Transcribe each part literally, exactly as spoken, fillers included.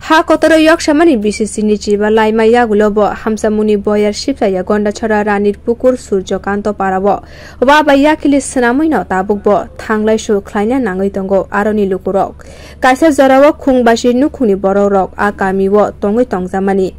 Ha kotoro yoksamani B C C ni chiba laima yagulo bo hamsamungni boyar sipsaya Gondachora Ranir Pukur Surjo Kanto parao. Wa bai yakhili swnamwi no tabuk bo thanglaisu khlaina nangwi tongo aroni lukurok. Kaisa jorao khung basi nukhungni borokrok a kamio tongwi tongjamani.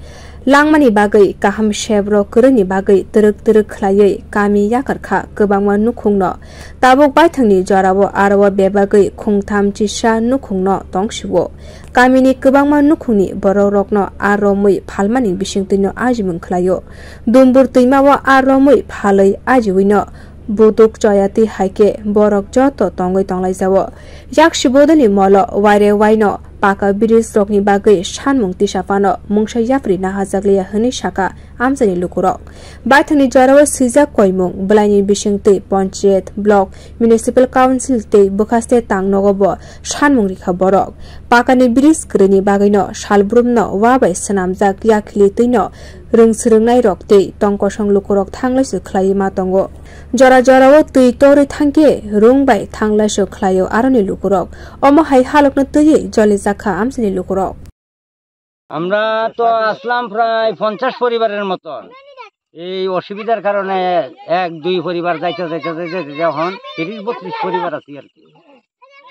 Langmani bagwi kaham sebrok kwrwini bagwi twrwk twrwk khlaiwi kami yakarkha kwbangma nukhungno. Tabuk baithangni jorao aro bebagwi khungtham chisa nukhungno tongsio. Kamini kwbangma nukhungni borokrokno a romwi phalmani bisingtwino ajimung khlaio. Dumbur twimao a romwi phalwi ajiwino buduk choyatwi hai khe borok joto tongwi tonglaijao. Yaksi bodolni molo waire waino paka bridge rokni bagwi sanmung tisa phano mungsa yapri nahajakliya hwnwi saka amchaini lukurok. Baithangni jorao swijak koimung bwlaini bisingtwi ponchayat, block, municipal council tei bwkhaste tangnogo bo sanmung rikha borok. Pakani bridge kwrwini bagwino salbrumno wa bai swnamjak yakhili twino rwngswrwngnairok tei tongkosong lukurok thanglaisu khlaiwi ma tongo. Jora jorao twi torwi thangkhe rung bai thanglaisu khlaio aroni lukurok. Omo hai halokno twiwi jolijakha amchaini lukurok. আমরা তো আসলাম প্রায় পঞ্চাশ পরিবারের মতন। এই অসুবিধার কারণে এক দুই পরিবার যাইতে যাইতে যাইতে যাইতে এখন তিরিশ বত্রিশ পরিবার আছি আর কি।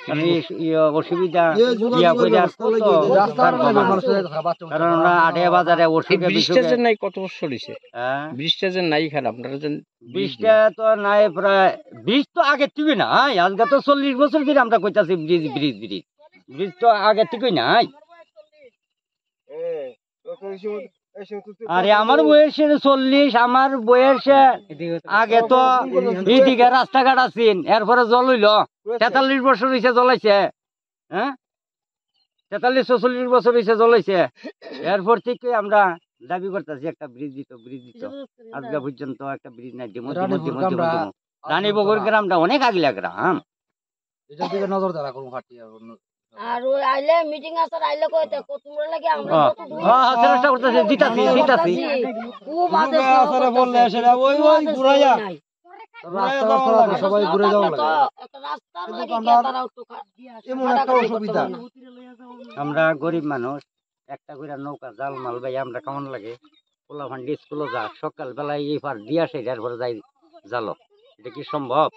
মানে এই স-, ইয়ে অসুবিধা, ইয়ে যোগাযোগের ইয়া করে আর ব্যবস্থা কত লাগি, রাস্তা আর পারবো না। মানুষের খাবার চলছে কারণ না। আমরা আটে বাজারে এই অসুখে ব্রিজটা বিসুখে যে নাই কত বছর হইছে? হ্যাঁ? ব্রিজটা যে নাই এখানে, আপনারা যে ব্রিজটা তো নাই প্রায়, ব্রিজ তো আগে থেকে নাই, আজকে তো চল্লিশ বছর ধরে আমরা কইতাছি ব্রিজ, ব্রিজ, ব্রিজ। ব্রিজ তো আগে থেকে নাই। আরে আমার বয়সে চল্লিশ, আমার বয়সে আগে তো এইদিকে রাস্তাঘাট আছিল, এরপরে জল হইল, তেতাল্লিশ বছর হইছে জল আইছে, হ্যাঁ, তেতাল্লিশ ছচল্লিশ বছর হইছে জল আইছে। এরপর থেকে আমরা দাবি করতেছি একটা ব্রিজ দিত, ব্রিজ দিত। আজকে পর্যন্ত একটা ব্রিজ নাই, দিমু, দিমু, রানীপুর দিমু, দিমু, গ্রামটা দিমু। রানীপুর রানীপুর গ্রামটা অনেক আগলা গ্রাম। এটার দিকে নজর দেওয়া করুন, খাটিয়া। আর ওই আইলে মিটিং আছে, আইলে কইতে কো-, তোমরা লাগে আমরা হ্যাঁ। যত দূর হ্যাঁ, হ্যাঁ, চেষ্টা করতেছি, দিতাছি, দিতাছি। ও বাদে তোমরা আসারে বললে সেটা ওই, ওই ঘুরাইয়া। নাই। রাস্তা, রাস্তা সবাই ঘুরে যাওয়া লাগে। একটা রাস্তা কিন্তু নাই, আমরা তারা একটু খা-, এমন একটা অসুবিধা। আমরা গরিব মানুষ, একটা করে নৌকা জাল মাল ভাই আমরা কেমন লাগে? পোলাপান স্কুলে যা, সকালবেলায় এই পার দিয়া আসে, এরপরে যাই জালো। এটা কি সম্ভব?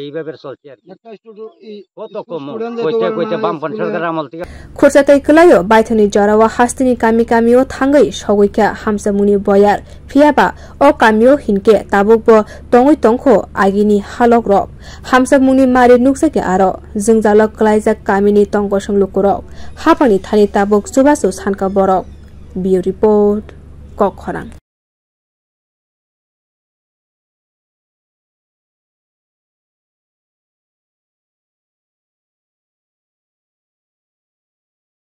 এইভাবে চলছে আর কি। একটা স্টুডেন্ট, কত স্কুল কম? স্টুডেন্ট কইতে যেতে কইতে পারে না, বামপন্থী স্কুলে সরকার আমল থেকে। Khursa tei kwlaio baithangni jorao hasteni kami kamio thangwi sogwi kha hamsamungni boyar, phiyaba o kamio hinkhe tabukbo tongwi tongkho agini halokrok. Hamsamungni mari nukjakya aro jwngjalo kwlaijak kamini tongkosong lukurok, haphangni thani tabuk chubachu sankha borok. Bureau Report, Kokkhorang.